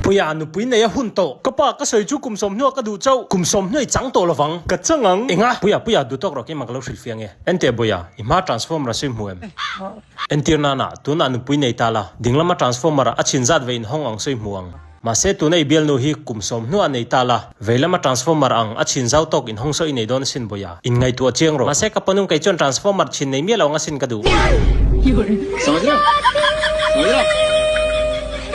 Puia, nupui nei a hun tawh. Ka pa, ka sawi chu kum sawmhnuah ka duh chauh. Kum sawmhnuai chang tawh lovang. Ka chang ang. Enga? Puia, Puia, duh tawk rawh keimah ka lo hrilh fiang e. Enteh Buia, i hma transformer a sawi hmu em? Entir nana, tunah nupui nei ta la, dinglama transformer a chhin zat ve inhawng ang sawi hmu ang. Mahse tuna i bialnu hi kum sawmhnuah nei ta la, veilama transformer ang a chhin zau tawk inhawng sawi nei dawn asin Buia. Inngaihtuah chiang rawh. Mahse ka panung kei chuan transformer chhin nei miah lo ang asin ka duh.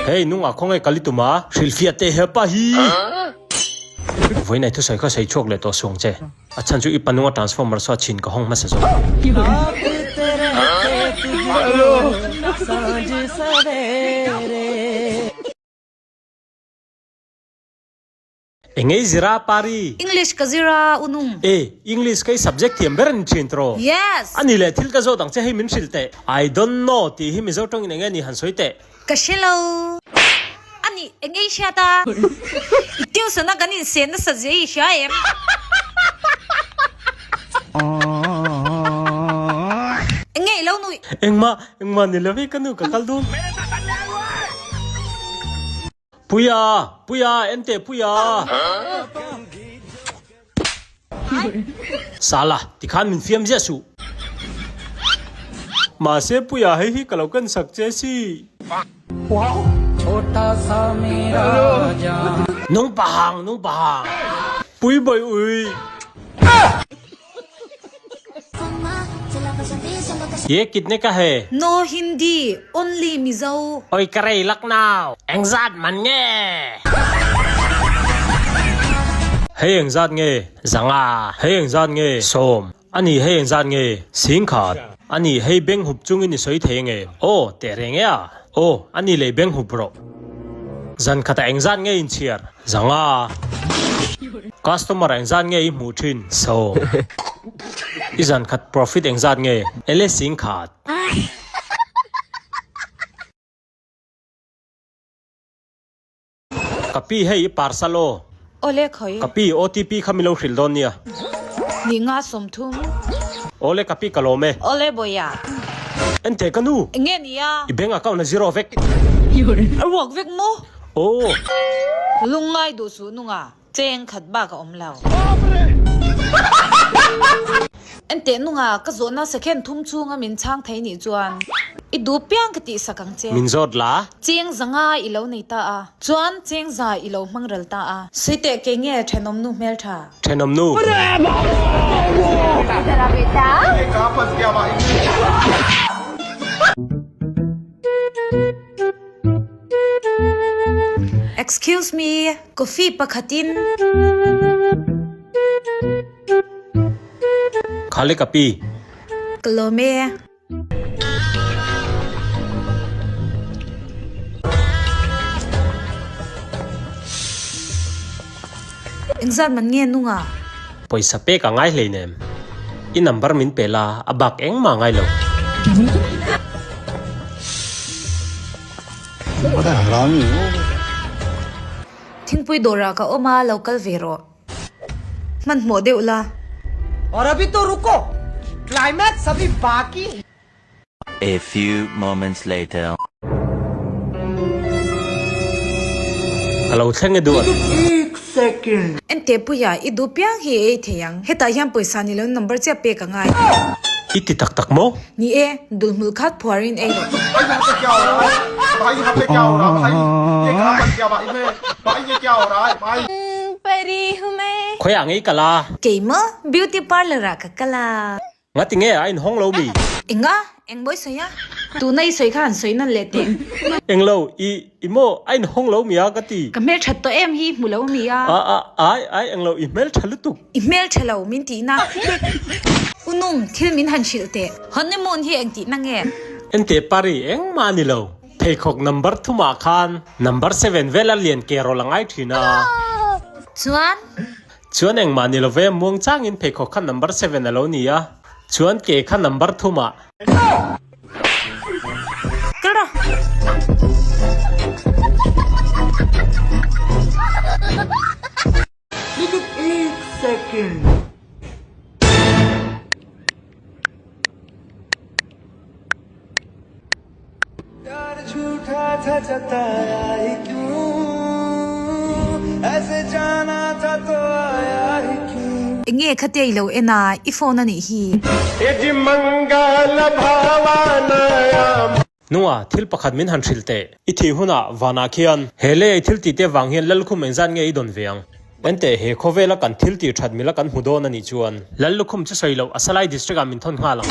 Hey, nungah khawnge kal i tum a? Hrilhfiah teh hepa hi! Vawiinai thusawi kha sawi chhuak leh tawh suang che. A chhan chu i panunga transformer saw chhin ka hawng hmasa zawk. Engei zira Pari? English ka zira unung. E, English ka i subject thiam ber a ni thin tiraw? Yes! A ni leh thil ka zawt ang che hei min hrilh teh. I don't know tih hi Mizo tawngin enge ni han sawi teh. Ka hre lo. A nih, eng ei hriat a? I tuition a kan insen nasa zia i hria em? Eng nge i lo nuih? Engmah, engmah ni lo hi ka nu ka kal dun. Puia! Puia! Enteh Puia! Sala, tikhan min fiam ziah suh. Mahse Puia hei hi ka lo ken sak che si. Nung pahang, nung pahang. Pui bawi ui. Ye kitne ka he? No Hindi, only Mizo. Oi ka rei lak nau. Engzat man nge? Hei engzat nge? Zanga. Hei engzat nge? Sawm. Ani hei engzat nge? Singkhat. Ani hei beng hup chungin i sawi thei ange? Aw, teh reng e a. Aw, ani lei beng hup rawh. Zan khatah engzat nge inchhiar? Zanga. Customer engzat nge i hmuh thin? So. I zan khat profit engzat nge? Ele singkhat. Ka pi hei i parcel aw. Awle khawi. Ka pi OTP kha min lo hrilh dawn nia. Ni nga 30. Awle ka pi ka lawm e. Awle bawiha. Enteh ka nu. Enge nia? I bank account a zero vek. A ruak vek maw? Aw. Lungngai duh suh nunga cheng khat bak a awm lo. Enteh nunga ka zawhna second thum chhunga min chhang thei nih chuan i duh piang ka tihsak ang che. Min zawt la. Cheng zanga i lo nei ta a. Chuan cheng za i lo hmang ral ta a. Sawi teh kei nge thenawmnu hmeltha? Thenawmnu. Excuse me, coffee pakhatin. Khale ka pi. Ka lawm e. Engzat man nge nunga? Pawisa pek a ngai hleinem. I number min pe la, a bak engmah a ngai lo. Thingpui dawrah ka awm a, lo kal ve rawh. Hmanhmawh deuh la. Aur abhi to ruko, climax abhi baki hai. A few moments later. Ka lo thleng e duat. Enteh Puia, i duh piang hi i ei thei ang. Hetah hian pawisa ni lo number chiah pek a ngai. I ti tak tak maw? Ni e, dulhmul khat phuarin ei rawh. Khawiah ngei ka la? Keimah, beauty parlour ah ka kal a. Ngati nge a inhawng lo mi? Enga? Eng mawi sawi a? Tuna i sawi kha han sawi nawn leh teh. Eng lo, i, i maw a inhawng lo mi a ka ti. Ka hmelthat tawh em hi hmu lo mi a? A, a, ai, ai eng lo, i hmeltha lutuk. I hmeltha lo min tihna. U Nung, thil min han hrilh teh. Honeymoon hi eng tihna nge? Enteh Pari, engmah a ni lo. Pheikhawk number thumah khan number seven vel a lian ke rawlh a ngai thin a. Chuan? Chuan engmah ni love, muang changin pheikhawk kha number seven a lo ni a, chuan ke kha number thumah. Kal rawh. Enge khatia i lo en a, i phone a nih hi. Nunga, thil pakhat min han hrilh teh. I thih hunah vanah khian he lei thil tih te vang hian Lallukhum engzat nge i dawn ve ang? Enteh, he khawvela kan thil tih that mila kan hmu dawn a nih chuan. Lallukhum chu sawi loh, a Salai District ah min thawn nghal ang.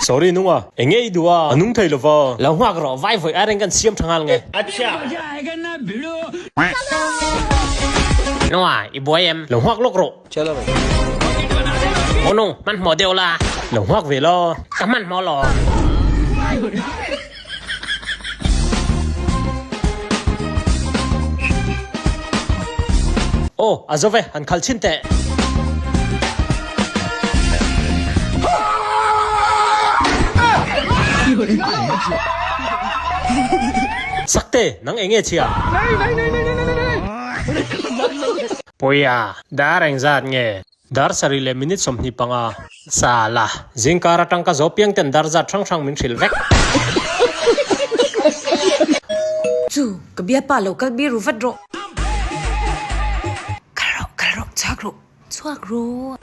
Sorry nunga, eng nge i duh a? A nung thei lova. Lo nghak rawh, vai vawi ai reng kan siam tha nghal nge. Nunga, i buai em? Lo nghak lawk rawh. Aw nung, hmanhmawh deuh la. Lo nghak ve la. Ka hmanhmawh lo. Aw, a zo ve, han khalh chhin teh. Sakte, nang eng nge chhia? Puia, dar engzat nge? Dar sarih leh minute 25. Sala, zingkar atang ka zo piang ten dar zat hrang hrang min hrilh vek. Chu, ka bialpa lo kal bir ru vat rawh. Kal rawh, kal rawh, chhuak rawh, chhuak rawh.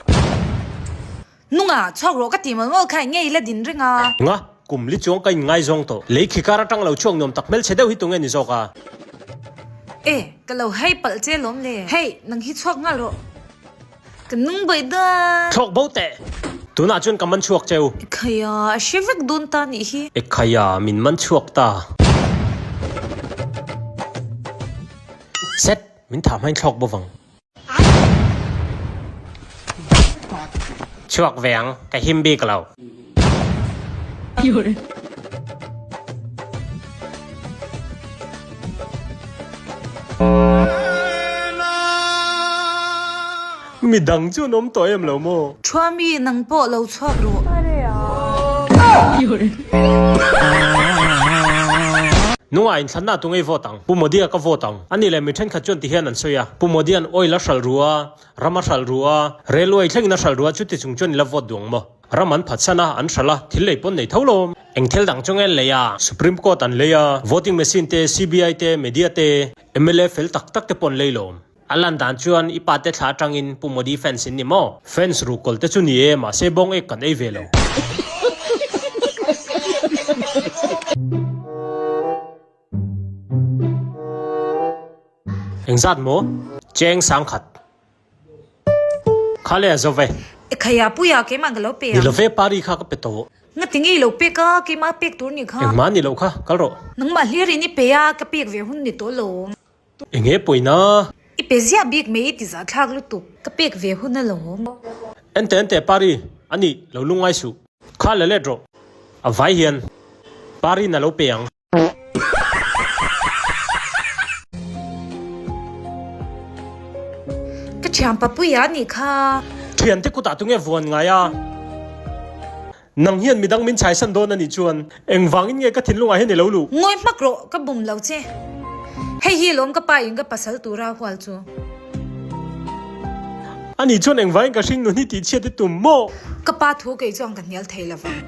Nunga, chhuak rawh ka ti mawlh mawlh kha enge i la din reng a? Nunga, kum li chuang ka inngaizawng tawh. Lei khi kar atang lo chhuak nuam tak hmelchhe deuh hi tunge ni zawk a? E, ka lo hei palh che lawm le. Hei, nang hi chhuak nghal rawh. Ka nung bawi dawn. Thlawk bo teh. Tunah chuan ka man chhuak cheu. Ekhaia, a hre vek dawn ta nih hi. Ekhaia, min man chhuak ta. Set, min thah hmain thlawk bo vang. Chhuak ve ang, ka him bik lo. Mi dang chu an awm tawh em lo maw? Thuami, nang pawh lo chhuak rawh. Nunga inthlanna tu ngei vote ang? Pu Modi-a ka vote ang. Ani leh mi thenkhat chuan ti hian an sawi a, Pu Modi-a'n oil a hralh ru a, ram a hralh ru a, railway thlengin a hralh ru a, chuti chung chuan i la vote duh ang maw? Ram an phatsan a, an hralh a, thil lei pawn nei tho lo. Eng thil dang chu nge an lei a? Supreme Court an lei a, voting machine te, CBI te, media te, mla fel tak tak te pawh an lei lo. A lan dan chuan i pa te thla atangin Pu Modi fans in ni maw? Fans ruhkawl te chu ni e, mahse bawng ek kan ei ve lo. Engzat maw? Cheng sangkhat. Kha le a zo ve. Ekhaya puia keimah ka lo pe ang. Ni lo ve pari kha ka pe tawh. Nga ti ngei lo pek a, keimah pek tur ni kha. Engmah ni loh kha, kal rawh. Nangmah hlir in i pe a, ka pek ve hun ni tawh lo. Enge pawina? I pe ziah bik mai i ti zah thlak lutuk, ka pek ve hun alawm. Ente ente Pari, a nih, lo lungngai suh. Kha la let rawh. A vai hian Pari'n a lo pe ang. Ka thian papuia a nih kha. Thiante kutah tunge vuan ngai a? Nang hian midang min chhaisan dawn a nih chuan engvangin nge ka thinlungah hian i lo luh? Ngawi hmak rawh, ka bum lo che. Hei hi lawm ka pa in ka pasal tura hual chu. A nih chuan engvangin ka hring nun hi tih chhiat i tum maw? Ka pa thu kei chuan ka hnial thei lo vang.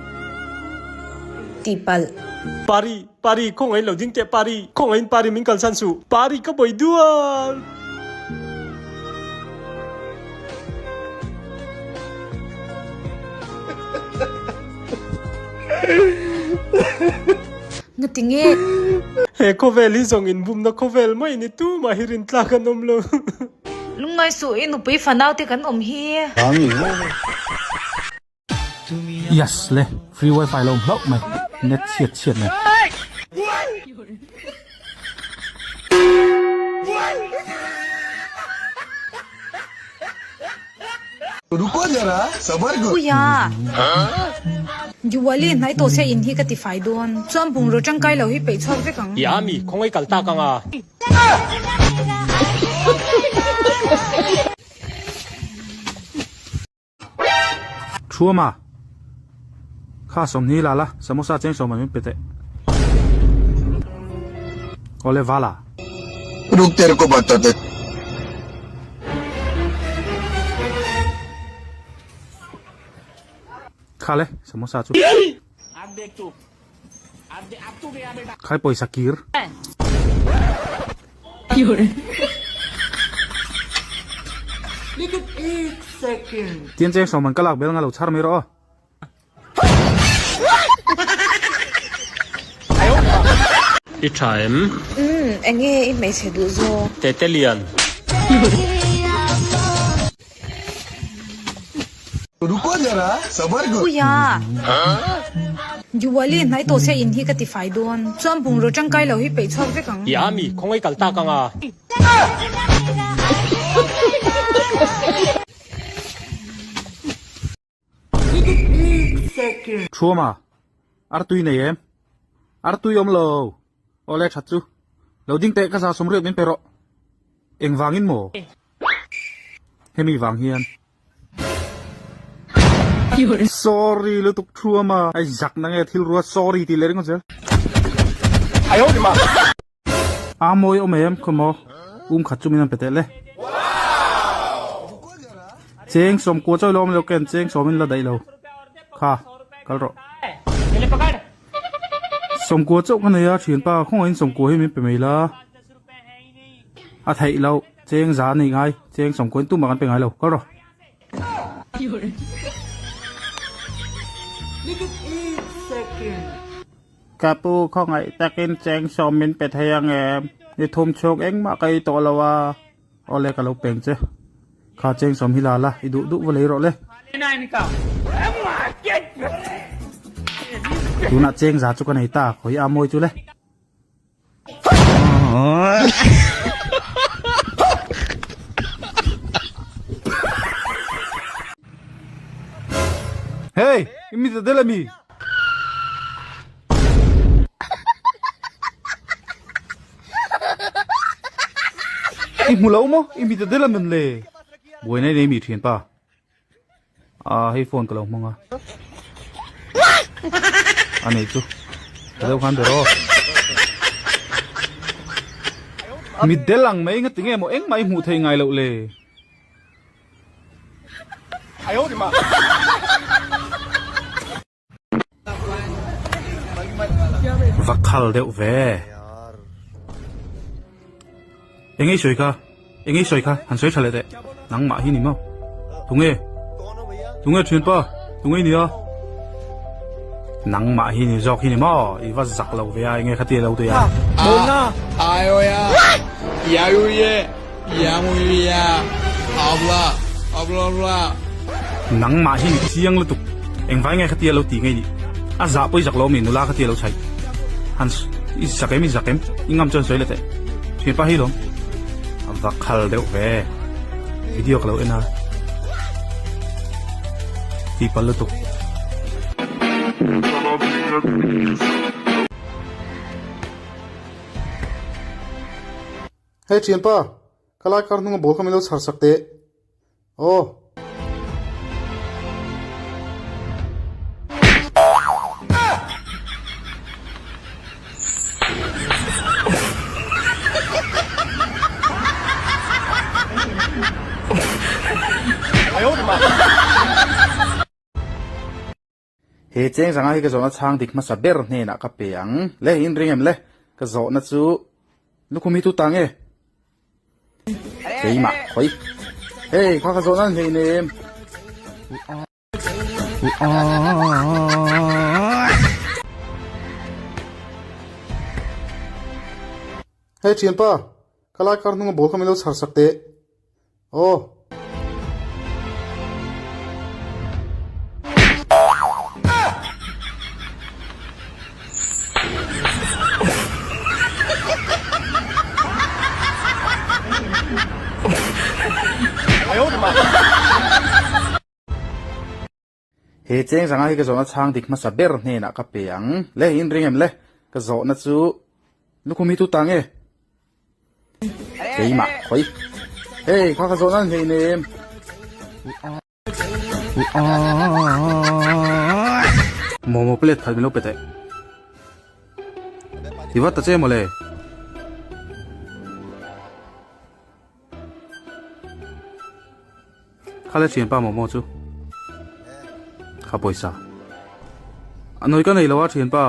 Tihpalh. Pari, Pari, khawngaih lo ding teh Pari, khawngaihin Pari min kalsan suh. Pari ka bawi dual. Ngati nge? He khawvel hi zawng inbumna khawvel mai ni tumah hi rintlak an awm lo. Lungngai suh i nupui fanau te kan awm hi. Yes le, free wifi lo awm hlauh mai, net chhiat chhiat mai. Puia! Diwali hnai tawh sia in hi ka ti fai dawn, chuan bungraw tangkai lo hi peih chhuak vek ang. I ami, khawngaih kal tak ang a. Thuama, Kha sawmhnih la la, samosa cheng sawm ah min pe teh. Awle vala. Ruk ter ko batate. Kha le, samosa chu. Khai pawisa kir. Tian cheng sawm an ka lak bel nga lo chhar mai rawh aw. I tha em? Umm, enge i hmeichhe duh zawk? Tete lian. Ruko zara sabar karo. Puia! Diwali hnai tawh sia in hi ka ti fai dawn. Chuan bungraw tangkai lo hi peih chhuak vek ang. I ami, khawngaih kal tak anga. Thuama, Artui nei em? Artui awm lo. Awle that chu. Lo ding teh ka za sawm riat min pe rawh. Engvangin maw? Hemi vang hian. Sorry lutuk Thuama. Ai zak na nge thil ruat sorry tih leh ringawt zel. A mawi awm em khaw maw um khat chu min rawn pe teh le. Cheng sawm kua chawi lo awm lo ken cheng sawm in la daih lo kha kal rawh. Sawm kua chauh ka nei a thianpa khawngaih in sawm kua hi min pe mai la. A theih loh cheng za a nei ngai cheng sawm kua in tumah kan pe ngai lo kal rawh. Ka pu khawngaih takin cheng sawm min pe thei ang em? Ni thum chhung engmah ka ei tawh lo a. Awle ka lo peng che. Kha cheng sawm hi la la, i duh duh va lei rawh le. Tunah cheng za chu ka nei ta, khawi a mawi chu le. Hey, i mi ta del ami? I hmu lo maw? I mi ta del amin le? Buai nei nei mi thian pa. Ah hei phone ka lo hmang a. A nei chu. Ka deuh khan ber aw. Mi del ang mai nga tinge maw engmah i hmuh theih ngai loh le. Va khal deuh ve. Eng ei sawi kha? Eng ei sawi kha? Han sawi tha leh teh. Nangmah hi ni maw? Tunge? Tunge thianpa? Tunge i nia? Nangmah hi ni zawk hi ni maw? I va zak lo ve a, enge kha tia lo tui a? Nangmah hi ni chiang lutuk. Engvai nge khatia lo ti ngei nih? A zah pawh i zak lo mi nula khatia lo chhaih. Han i zak em i zak em? I ngam chuan sawi le teh. Thianpa hi lawm. A va khal deuh ve. Video ka lo en a. Ti pal lutuk. Hey thianpa, ka lai kar hnunga ball kha min lo chhar sak teh. Aw. He cheng zanga hi ka zawhna chhang dik hmasa ber hnenah ka pe ang. Le, in ring em le? Ka zawhna chu lukhum hi tu ta nge? Keimah, khawi. Hei, kha ka zawhna an hlein em? Hei thianpa, ka lai kar hnunga ball kha min lo chhar sak teh. Aw. He cheng zanga hi ka zawhna chhang dik hmasa ber hnenah ka pe ang. Le, in ring em le? Ka zawhna chu lukhum hi tu ta nge? Keimah, khawi. Hei, kha ka zawhna an hlein em? Momo plate khat min lo pe teh. Ti vat ta che mawle. Kha le thianpa momo chu kha pawisa a nawi ka nei lo a thianpa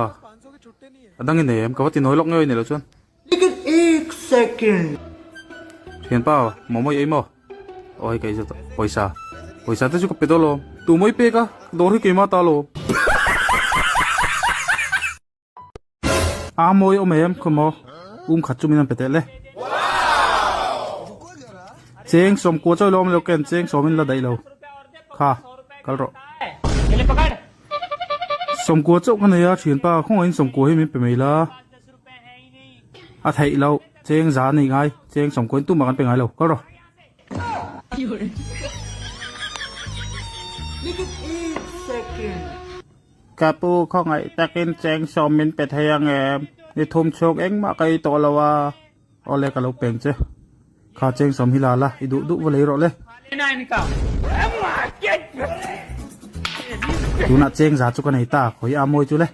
a dang i nei em ka va ti nawi lawk ngei nei lo chuan. second. Thianpa, momo i ei maw? Aw hei ka ei zawt a, pawisa, pawisa te chu ka pe dawn lo, tu maw i pek a, dawr hi keimah ta lo. A mawi awm em khaw maw, um khat chu min rawn pe teh le. Cheng sawmkua chawi lo awm lo ken cheng sawmin la daih lo, kha kal rawh. Sawmkua chauh ka nei a thianpa, khawngaihin sawmkua hi min pe mai la. A theih loh, cheng za a nei ngai, cheng sawmkuain tumah kan pe ngai lo, kal rawh. Ka pu khawngaih takin cheng sawm min pe thei ang em? Ni thum chhung engmah ka ei tawh lo a. Awle ka lo peng che. Kha cheng sawm hi la la, i duh duh va lei rawh le. Tunah cheng za chu ka nei ta, khawi a mawi chu le.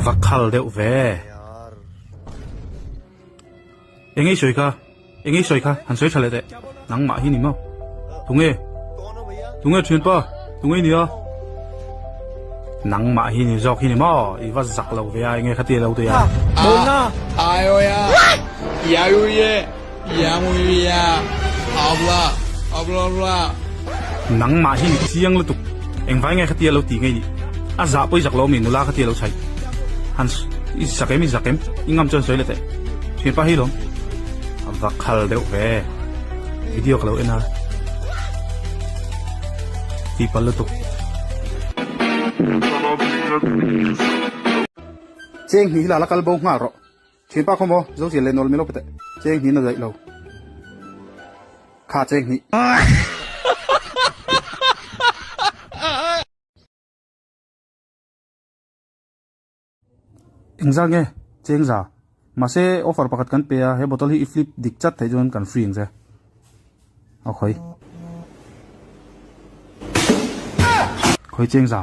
Va khal deuh ve. Eng ei sawi kha? Eng ei sawi kha? Han sawi tha leh teh. Nangmah hi ni maw? Tunge? Tunge thianpa? Tunge i nia? Nangmah hi ni zawk hi ni maw? I va zak lo ve a, enge kha ti lo tui a? Nangmah hi ni chiang lutuk. Engvai nge kha tia lo ti ngei nih? A zah pawh i zak lo mi nula kha tia lo chhaih. Han i zak em i zak em? I ngam chuan sawi leh teh. Thianpa hi lawm. A va khal deuh ve. Video ka lo en a. Tih pal lutuk. Cheng hnih hi la la kal bo nghal rawh. Thianpa khaw maw zo chian leh nawl min lo pe teh. Cheng hnih na daih lo. Kha cheng hnih. Engzah nge? Chengza. Mahse offer pakhat kan pe a, he bottle hi i flip dik chat theih chuan kan free ang che. A khawi. Khawi Chengza.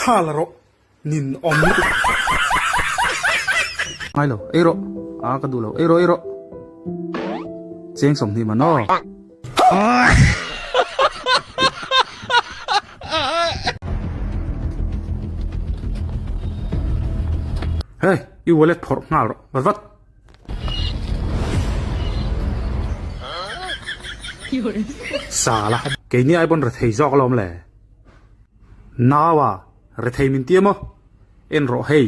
Kha la rawh nin awm lutuk. Ngai lo ei rawh a ka duh lo ei rawh ei rawh cheng 20 man aw. Hey, i wallet phawrh nghal rawh vat vat. Sala, keini ai pawn rethei zawk alawm le. Naua, rethei min tia maw? En rawh hei.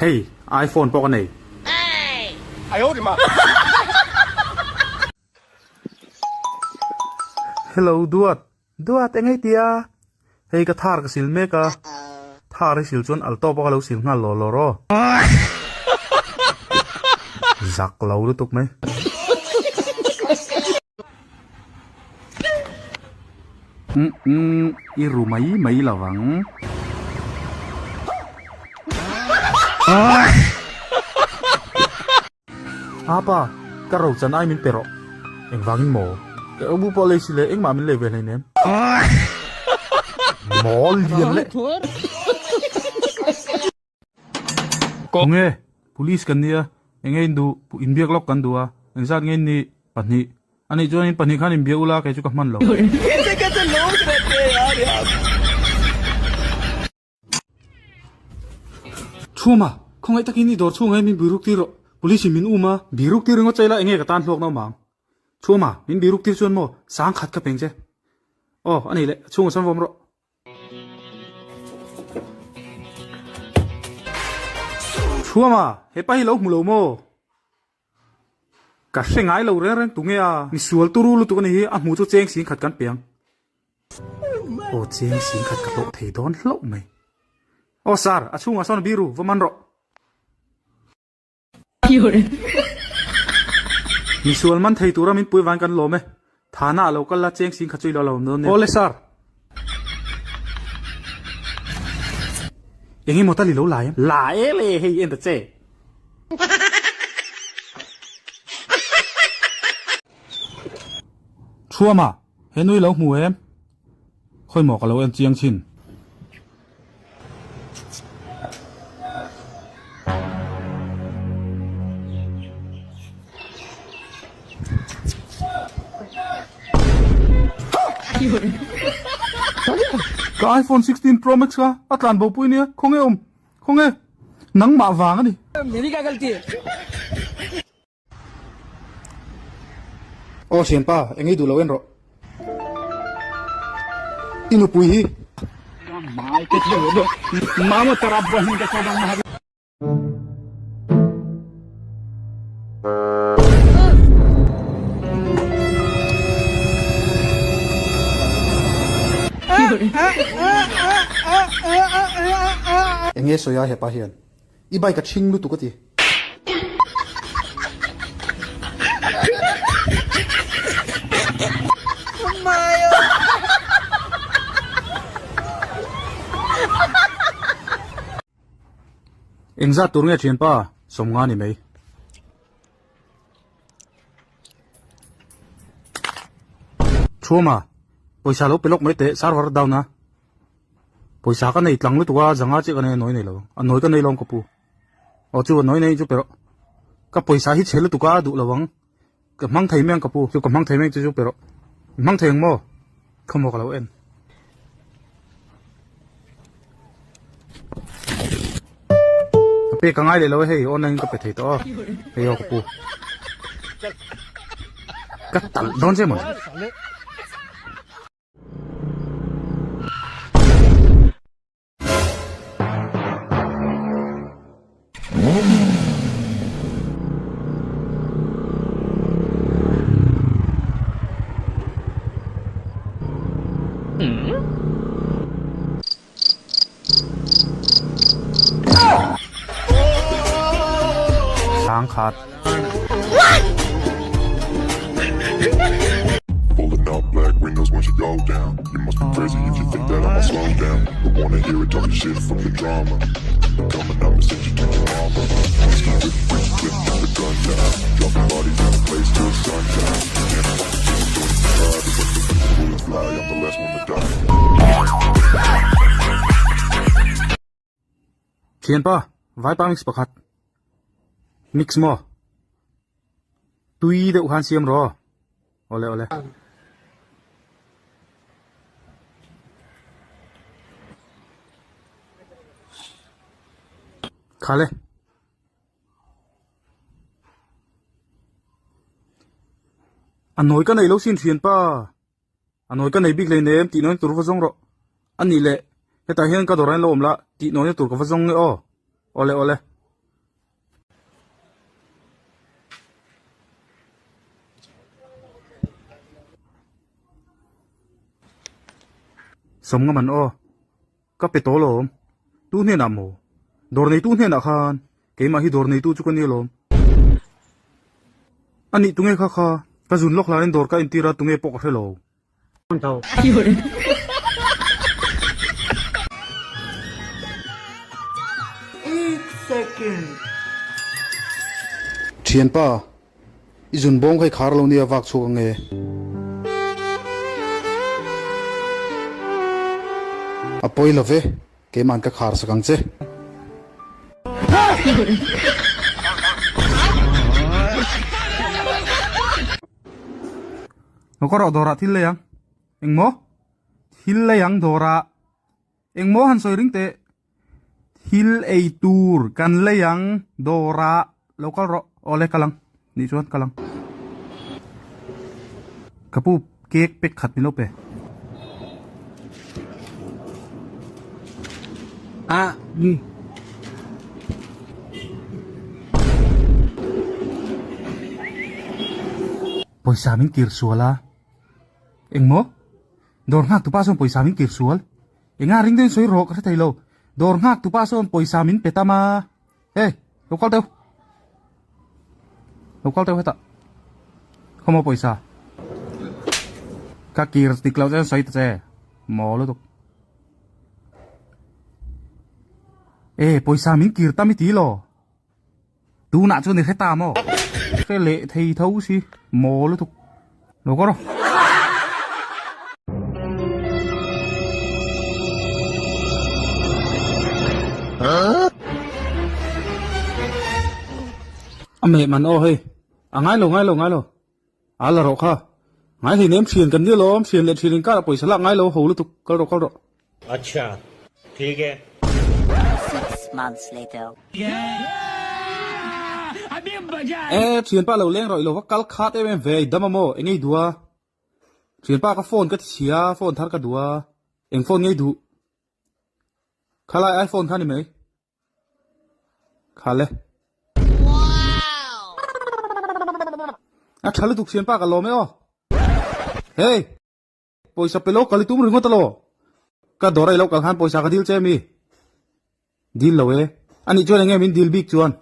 Hei, iPhone pawh ka nei. Hello Duat, Duat eng ei tia? Hei ka thar ka sil mek a, thar i sil chuan al tawp a ka lo sil nghal law law rawh. Zak lo lutuk mai. Umm umm i ru mai mai lo vang. Apa, ka ro chan ai min pe rawh. Engvangin maw? Ka bu pawh lei si le, engmah min lei ve hleinem. Mawl lian leh. Khawnge, police kan nia, enge in duh, inbiak lawk kan duh a, engzat nge in nih? Pahnih. Anih chuan in pahnih khan inbiak ula, kei chu ka hman lo. Chhuma, khawngaih takin i dawr chhungah hian min biruk tir rawh. Police in min um a. Biruk tir ringawt che ila enge ka tan hlawk nauh mang. Chhuma, min biruk tir chuan maw sangkhat ka peng che. Aw, a nei leh, a chhungah sawn vawm rawh. Chhuma, hepa hi lo hmu lo maw? Ka hre ngai lo reng reng tunge a. Misual turu lutuk a ni hi, a hmuh chu cheng singkhat kan pe ang. Aw cheng singkhat ka hlawh thei dawn hlauh mai. Aw sir, a chhungah sawn biru, va man rawh. Misual man thei tura min pui vang kan lawm e. Thana a lo kal la, cheng sing kha chu i lo lo awm dawn nia. Awle sir. Eng emaw tal i lo la em? La e le, hei en ta che. Thuama, he nui lo hmu em? Khawimaw ka lo en chiang thin. Ka iPhone 16 Pro Max kha a tlan bo pui nia, khawnge awm? Khawnge? Nangmah vang a ni. Aw thianpa, eng ei duh lo en rawh. I nupui hi. Enge sawi a hepa hian. I bike a ṭhing lutuk a ti. Engzat tur nge ṭhianpa? Sawmnga ni mai. Thuama, pawisa lo pe lawk mai teh, server down a. Pawisa ka nei tlang lutuk a, zanga chiah ka nei a nawi nei lo. A nawi ka nei lawm ka pu. Aw chu a nawi nei chu pe rawh. Ka pawisa hi chhe lutuk a, a duh lo ang. Ka hmang thei mai ang ka pu. Chu ka hmang thei mai ang chu chu pe rawh. I hmang thei ang maw? Khawmaw ka lo en. Ka pek ka ngai leh lo e hei, online in ka pe thei tawh aw. Hei aw ka pu. Ka talh dawn che mawni. Sangkhat. Pulling up black windows once you go down. You must be crazy if you think that I'ma slow down. Don't wanna hear it talking shit from the drama. Coming up and send you to your mama. Whiskey whip, whip, whip, get the gun down. Dropping bodies in the place till sundown. Can't fuck with this, don't even try. But when the bullets fly, I'm the last one to die. Thianpa, vaipa mix pakhat. Mix maw? Tui deuh khan siam rawh. Awle awle. Khale. A nawi ka nei lo sin thianpa. A nawi ka nei bik hleinem tih nawn tur va zawng rawh. A nih leh hetah hian ka dawrah hian lo awm la tih nawnna tur ka va zawng nge aw. Awle awle. Sawm nga man aw. Ka pe tawh alawm. Tu hnenah maw? Dawr neitu hnenah khan keimah hi dawr neitu chu ka ni alawm. A nih tunge kha kha ka zun lawk hlanin dawr ka entir a tunge pawh ka hre lo. Thianpa, I zun bawng kha i khar lo nia vak chhuak ang e. A pawi lo ve, keimah an ka khar sak ang che. Lo ka rawh dawrah thil lei ang. Engmaw? Thil lei ang dawrah. Engmaw han sawi ring teh. Thil ei tur kan lei ang dawrah lo kal rawh. Awle kal ang. Nih chuan kal ang. Ka pu cake pack khat min lo pe. Ah umm. Pawisa min kir sual a. Engmaw? Dawr nghak tupa sawn pawisa min kir sual. Enga ring deuhin sawi rawh ka hre thei lo. Dawr nghak tupa sawn pawisa min pe tam a. Hey, lo kal deuh. Lo kal deuh hetah. Khawmaw pawisa. Ka kir dik loh chuan sawi ta che. Maw lutuk. E pawisa min kir tam i ti law. Tunah chuan i hre ta maw? Hre leh thei tho si. Maw lutuk. Lo kawr aw. A meh man aw hei. A ngai lo ngai lo ngai lo. A la rawh kha. Ngai hlei nem thian kan nia lawm, thian leh thian inkar ah pawisa lak ngai lo ho lutuk, kal rawh kal rawh. Acha, thik e. E, thianpa lo leng rawh i lo va kal khat em em ve, i dam a maw, eng ei duh a? Thianpa ka phone ka ti chhia, phone thar ka duh a, eng phone ngei duh? Khalai iPhone kha ni mai. Khale. A tha lutuk thianpa ka lawm e aw. Hey! Pawisa pe lo kal i tum ringawt alaw. Ka dawr a i lo kal khan pawisa ka dil che mi. Dil lo e. Anih chuan enge min dil bik chuan.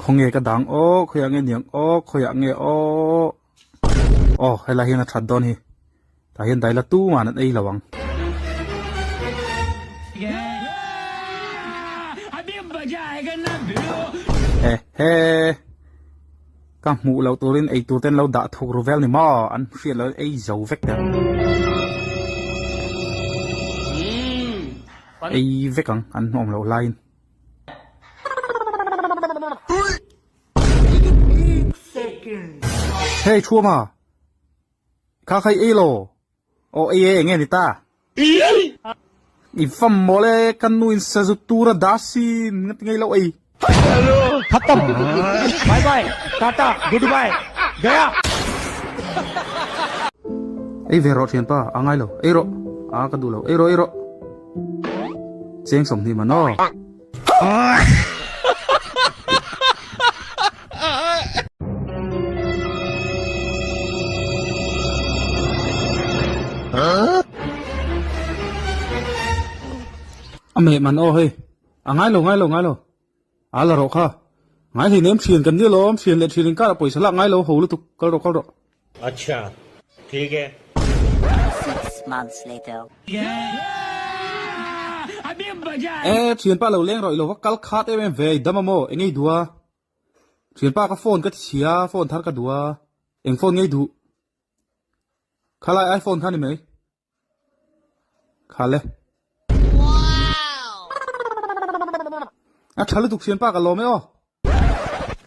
Khawnge ka dang aw, khawiah nge niang aw, khawiah nge aw. Aw helai hian a that dawn hi tah hian daila tuman an ei lo ang. Ehe ka hmuh loh turin ei tur ten lo dah thuk ru vel ni maw an hriat loh ei zo vek der ei vek ang an hnawm loh laiin. Hei Thuama, kha kha i ei lo? Aw ei e, enge ni ta? I fam mawl e, ka nu in sazu tur a dah sin, nga ti ngei lo ei. Khatam, bye bye, tata, good bye, gaya. Ei ve rawh thianpa, a ngai lo, ei rawh, a ka duh lo, ei rawh, ei rawh. Cheng 20 man aw. A meh man aw hei. A ngai lo ngai lo ngai lo. A la rawh kha. Ngai hlei nem thian kan nia lawm thian leh thian inkar ah pawisa lak ngai lo ho lutuk kal rawh kal rawh. Acha thik e. E thianpa lo leng rawh i lo va kal khat em em ve i dam a maw eng ei duh a thianpa ka phone ka ti chhia phone thar ka duh a eng phone ngei duh khalai iphone kha ni mai khale a tha lutuk thianpa ka lawm e aw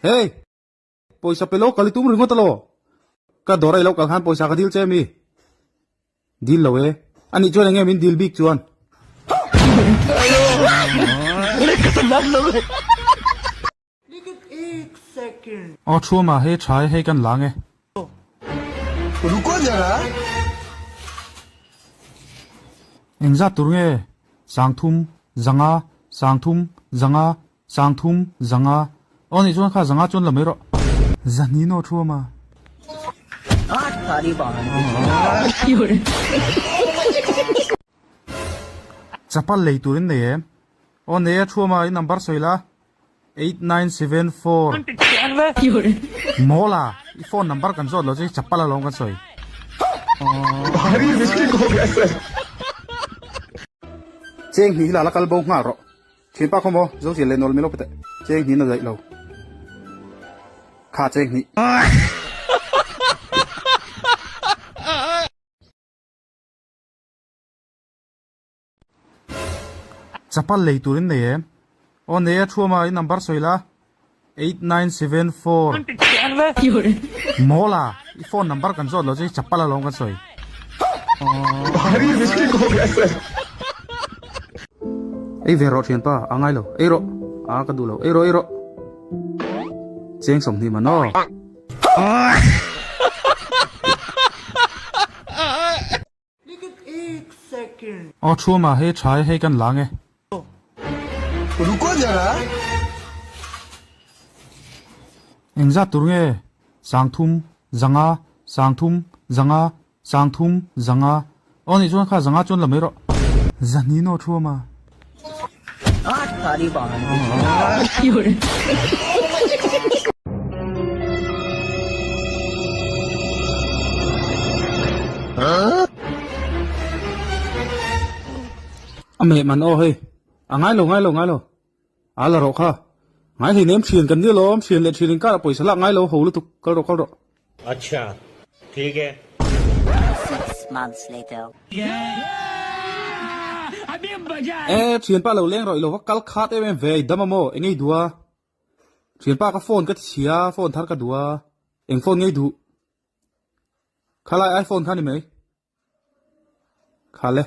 hey. Pawisa pe lo kal i tum ringawt alaw? Ka dawr a i lo kal khan pawisa ka dil che mi? Dil lo e. Anih chuan enge min dil bik chuan? Aw Thuama hei tha e hei kan lang e. Engzat tur nge? Sangthum, zanga, sangthum, zanga, Sangthum, zanga. Aw nih chuan kha zanga chuan la mai rawh. Zahni naw thu awm a. Chapal lei turin nei em? Aw nei a thu awm a, i number sawi la. 8974. Mawl a, i phone number kan zawt lo che, chapal alawm kan sawi. Cheng hnih hi la la kal bo nghal rawh. Thianpa khaw maw, zo chian leh nawl milo pete, cheng hnih na daih lo. Kha cheng hnih. Chapal lei turin nei em? Aw nei a thuama i number sawi la, 8974. Mawl a, i phone number kan zawt lo che, chapal alawm kan sawi. Ei ve rawh thianpa, a ngai lo, ei rawh, a ka duh lo, ei rawh, ei rawh. Cheng 20 man aw. Aw Thuama hei tha e hei kan lang e. Engzat tur nge? Sangthum, zanga, sangthum, zanga, sangthum, zanga. Aw nih chuan kha zanga chuan la mai rawh. Zahni naw Thuama. A meh man aw hei. A ngai lo ngai lo ngai lo. A la rawh kha. Ngai hlei nem thian kan nia lawm, thian leh thian inkar ah pawisa lak ngai lo ho lutuk, kal rawh kal rawh. Acha, thik e. Six months later. E, thianpa lo leng rawh i lo va kal khat em em ve, i dam a maw, eng ei duh a? Thianpa ka phone ka ti chhia, phone thar ka duh a, eng phone ngei duh? Khalai iPhone kha ni mai. Khale.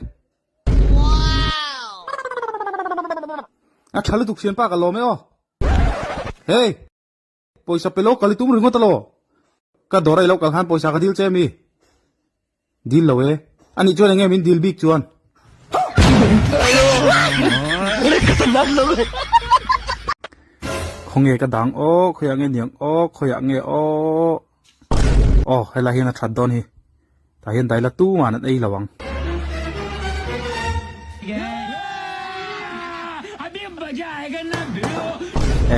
A tha lutuk thianpa ka lawm e aw. Hey! Pawisa pe lo kal i tum ringawt alaw? Ka dawr a i lo kal khan pawisa ka dil che mi? Dil lo e. Anih chuan enge min dil bik chuan? Khawnge ka dang aw, khawiah nge niang aw, khawiah nge aw. Aw helai hian a that dawn hi. Tah hian daila tuman an ei lo ang.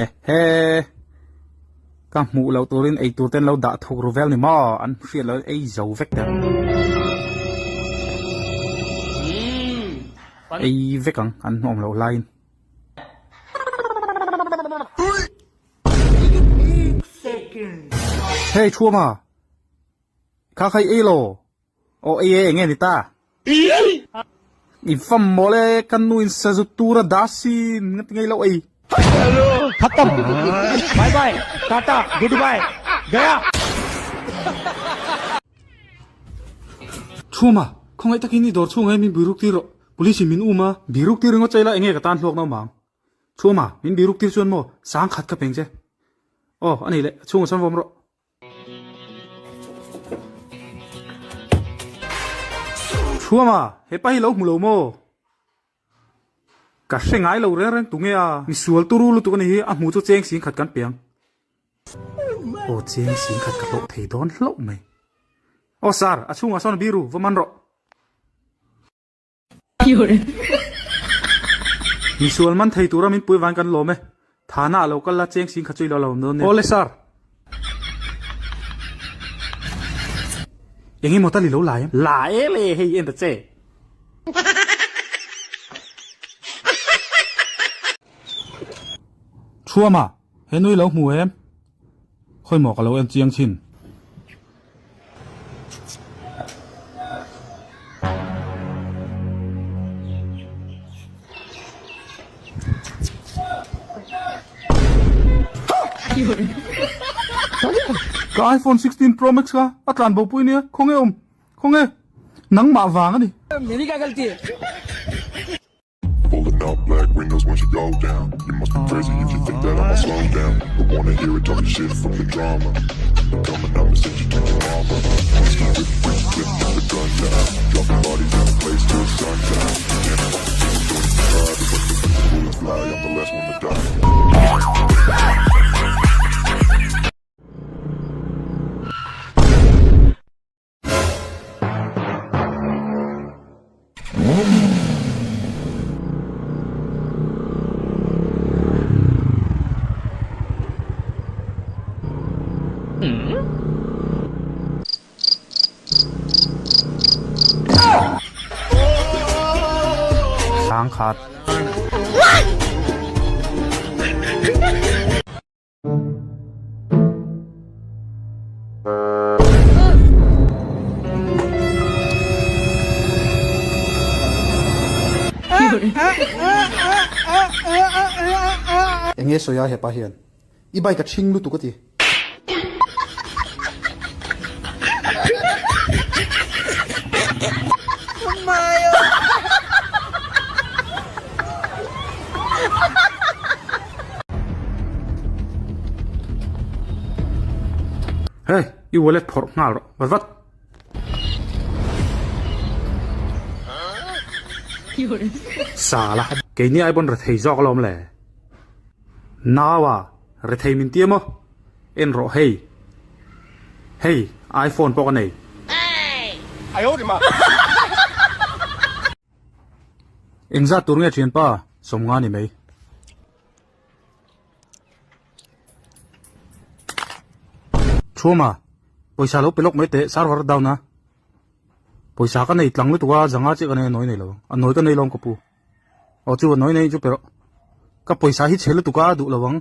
Ehe ka hmuh loh turin ei tur ten lo dah thuk ru vel ni maw an hriat loh ei zo vek der. Ei vek ang an hnawm loh laiin. Hey Thuama, kha kha i ei lo? Aw ei e, enge ni ta? I fam mawl e, ka nu in sazu tur a dah sin, nga ti ngei lo ei. Khatam, bye bye, tata, good bye, gaya. Thuama, khawngaih takin i dawr chhungah hian min biruk tir rawh, police in min um a. Biruk tir ringawt chaila enge ka tan hluak na awm ang? Chhuma, min biruk tir chuan maw sang khat ka peng che. Aw, a ni leh, a chhungah chuan vawm rawh. Chhuma, hepa hi lo hmu lo maw? Ka hre ngai lo reng reng tunge a? Misual turu lutuk a ni hi, a hmu chu cheng sing khat kan piang. Aw, cheng sing khat ka hlawh thei dawn hlauh mai. Aw sir, a chhungah sawn biru, va man rawh. Misual man thei tura min pui vang kan lawm e. Thana a lo kal la cheng sing kha chu i lo la awm dawn nia. Awle sir. Eng emaw tal i lo la em? La e le hei en ta che. Thuama, he nui lo hmu em? Khawi maw ka lo en chiang thin. Ka iPhone 16 Pro Max kha a tlan bo pui nia, khawnge awm? Khawnge? Nangmah vang a ni. Pulling up black windows once you go down You must be crazy if you think that I'ma slow down Don't wanna hear it talking shit from the drama Coming up and send you to your mama Whip, whip, whip, the gun down Dropping bodies in the place till sundown Can't fuck with me, don't even try But when the bullets fly, I'm the last one to die. Sangkhat. Enge sawi a hepa hian i bike a ṭhing lutuk a ti. Hey, i wallet phawrh nghal rawh, vat vat. Sala, keini ai pawn rethei zawk alawm le. Naua, rethei min ti emaw? En rawh hei. Hei, iPhone pawh ka nei. Engzat tur nge thianpa? Sawmnga ni mai. Thuama, pawisa lo pe lawk mai teh, server a down a. Pawisa ka nei tlang lutuk a, zanga chiah ka nei a nawi nei lo. A nawi ka nei lawm ka pu. Aw chu a nawi nei chu pe rawh. Ka pawisa hi chhe lutuk a duh lo ang.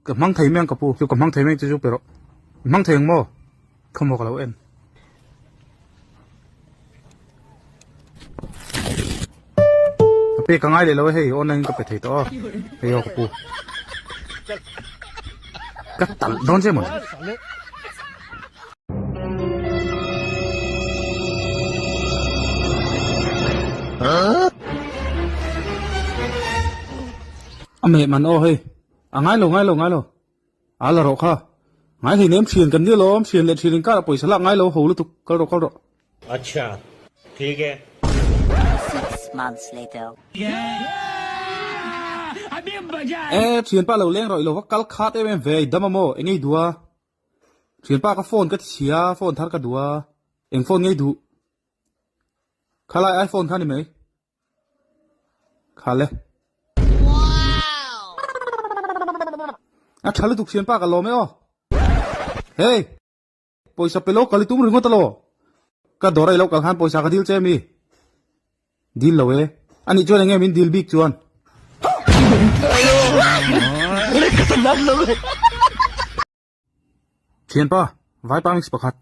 Ka hmang thei mai ang ka pu. Chu ka hmang thei mai ang che chu pe rawh. I hmang thei ang maw? Khawmaw ka lo en. Ka pek a ngai leh lo e hei online in ka pe thei tawh a. Hei aw ka pu. Ka talh dawn che mawni. A meh man aw hei. A ngai lo ngai lo ngai lo. A la rawh kha. Ngai hlei nem thian kan nia lawm thian leh thian inkar ah pawisa lak ngai lo ho lutuk kal rawh kal rawh. Acha thik e. Six months later. E thianpa lo leng rawh i lo va kal khat em em ve i dam a maw eng ei duh a. Thianpa ka phone ka ti chhia phone thar ka duh a eng phone ngei duh. Khalai iPhone kha ni mai. Khale. A tha lutuk thianpa ka lawm e aw. Hey! Pawisa pe lo kal i tum ringawt alaw. Ka dawr a i lo kal khan pawisa ka dil che mi. Dil lo e. Anih chuan enge min dil bik chuan. Thianpa, vaipa mix pakhat.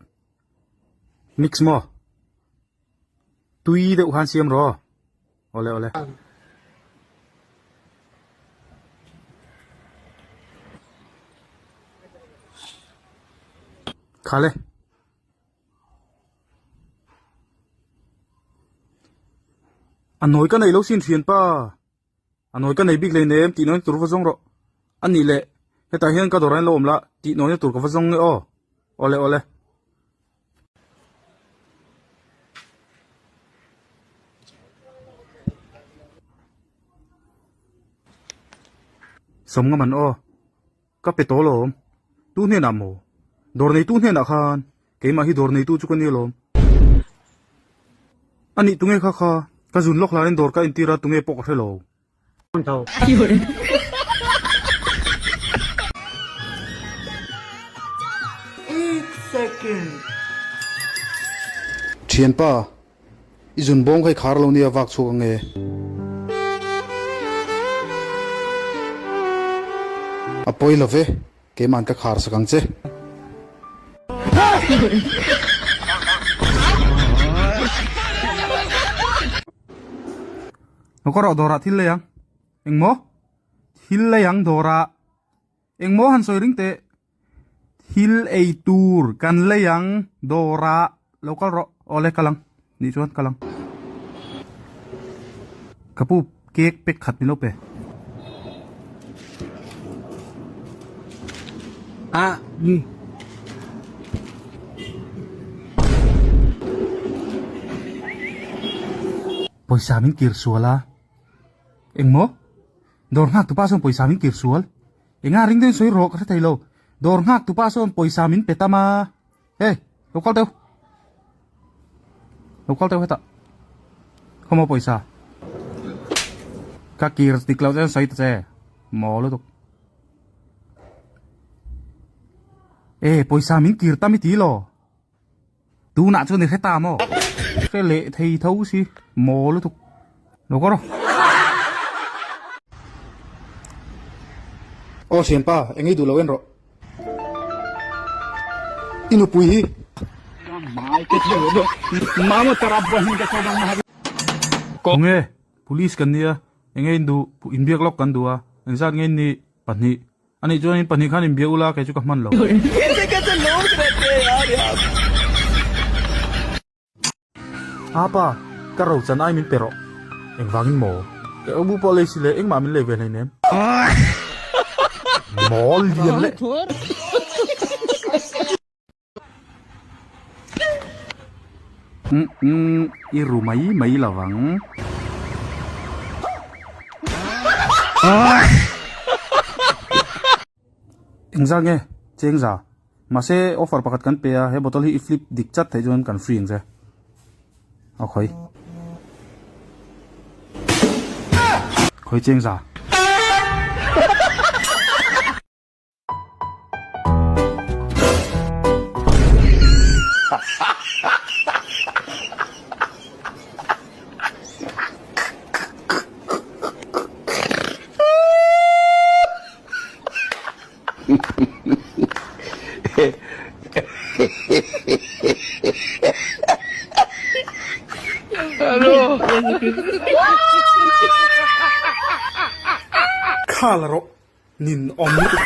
Mix maw? Tui deuh khan siam rawh. Awle awle. Khale. A nawi ka nei lo sin thianpa. A nawi ka nei bik hleinem tih nawina tur va zawng rawh. A nih leh hetah hian ka dawrah hian lo awm la tih nawina tur ka va zawng nge aw. Awle awle. Sawm nga man aw. Ka pe tawh alawm. Tu hnenah maw? Dawr neitu hnenah khan keimah hi dawr neitu chu ka ni alawm. A nih tunge kha kha ka zun lawk hlanin dawr ka entir a tunge pawh ka hre lo. Thianpa, I zun bawng kha i khar lo nia vak chhuak ang e. A pawi lo ve, keima'n ka khar sak ang che. Lo ka rawh dawrah thil lei ang. Engmaw? Thil lei ang dawrah. Engmaw han sawi ring teh. Thil ei tur kan lei ang dawrah lo kal rawh awle kal ang nih chuan kal ang. Ka pu cake pack khat min lo pe. Pawisa min kir sual a. Engmaw? Dawr nghak tupa sawn pawisa min kir sual. Enga ring deuhin sawi rawh ka hre thei lo. Dawr nghak tupa sawn pawisa min pe tam a. Hey, lo kal deuh. Lo kal deuh hetah. Khawmaw pawisa. Ka kir dik loh chuan sawi ta che. Maw lutuk. E, pawisa min kir tam i ti lo. Tunah chuan i hre ta maw? Hre leh thei tho si, maw lutuk. Lo kawr aw. Aw thianpa, eng ei duh lo en rawh. I nupui hi. Khawnge, police kan nia, enge in duh, inbiak lawk kan duh a, engzat nge in nih, pahnih. Anih chuan in pahnih khan inbia ula kei chu ka hman lo. Apa, ka ro chan ai min pe rawh. Engvangin maw? Ka bu pawh lei si le engmah min lei ve hleinem. Maw lian leh. Umm i ru mai mai lo vang. Engzah nge? Chengza. Mahse offer pakhat kan pe a, he bottle hi i flip dik chat theih chuan kan free ang che. A khawi. Khawi chengza. Kha la rawh nin awm lutuk.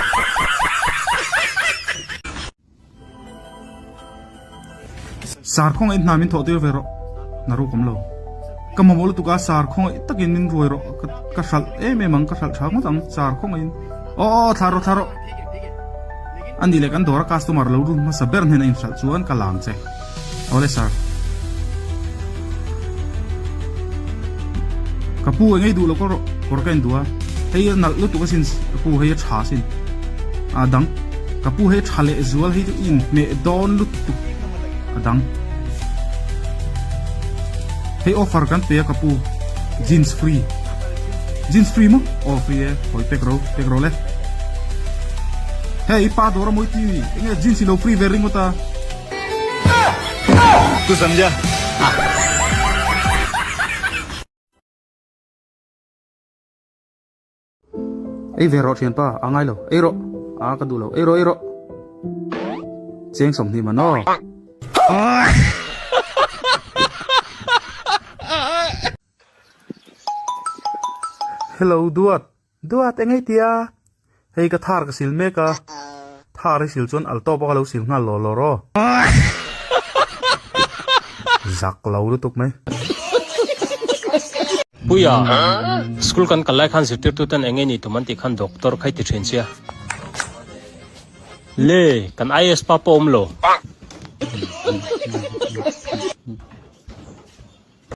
Sar khawngaih hna min thawh tir ve rawh na ruk awm lo. Ka mamawh lutuk a sar khawngaih takin min ruai rawh ka hralh em em ang ka hralh tha ngawt ang sar khawngaihin aw aw thla rawh thla rawh. A nih leh kan dawra customer lo run hmasa ber hnena inhralh chuan ka lang che. Awle sir. Ka pu engei duh lo kawr rawh kawr ka en duh a hei a nalh lutuk asin ka pu hei a tha asin a dang ka pu hei tha leh zual hei chu i inhmeh dawn lutuk a dang hei offer kan pe a ka pu jeans free jeans free maw aw free e hawi pek ro pek ro le hei i pa dawr a mawi ti ni enge jeans i lo free ve ringawt a. Tu samjha? Ei ve rawh thianpa, a ngai lo, ei rawh, a ka duh lo, ei rawh, ei rawh. Cheng 20 man aw. Hello Duat, Duat engei tia? Hei ka thar ka sil mek a, thar i sil chuan al tawp a ka lo sil nghal law law rawh. Zak lo lutuk mai. Puia, school kan kal lai khan zirtirtu ten enge ni tum an tih khan doctor kha i ti thin sia. Le, kan IAS pa pawh awm lo.